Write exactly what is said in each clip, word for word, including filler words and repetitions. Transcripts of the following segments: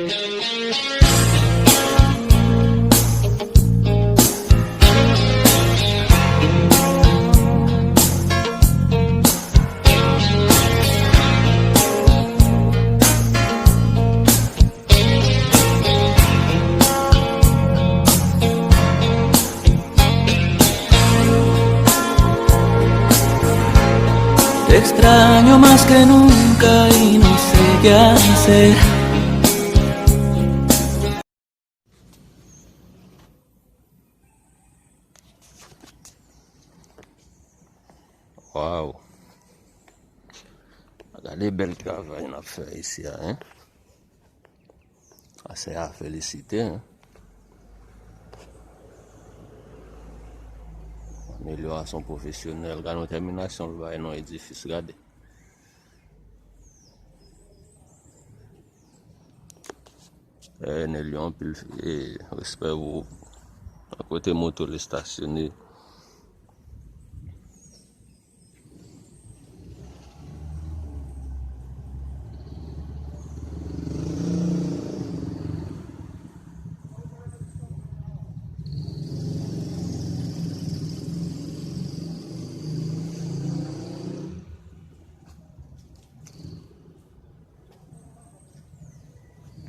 Te extraño más que nunca y no sé qué hacer. Waw. Gade bèl travay n ap fè isi a, en. A, se a felisite, en. Amelyorasyon pwofesyonèl. Gade yon tèminasyon l bay nan edifis, gade. Eh, Nelio, anpil, eh, respè pou ou. Kote moto l estasyone.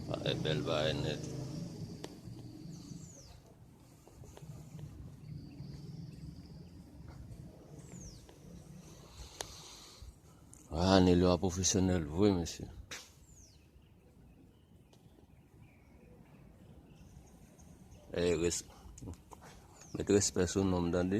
Bagay bèl bagay nèt. Ah, Nelio a pwofesyonèl vre, mesye. Eh, res-, met respè sou non m, tande.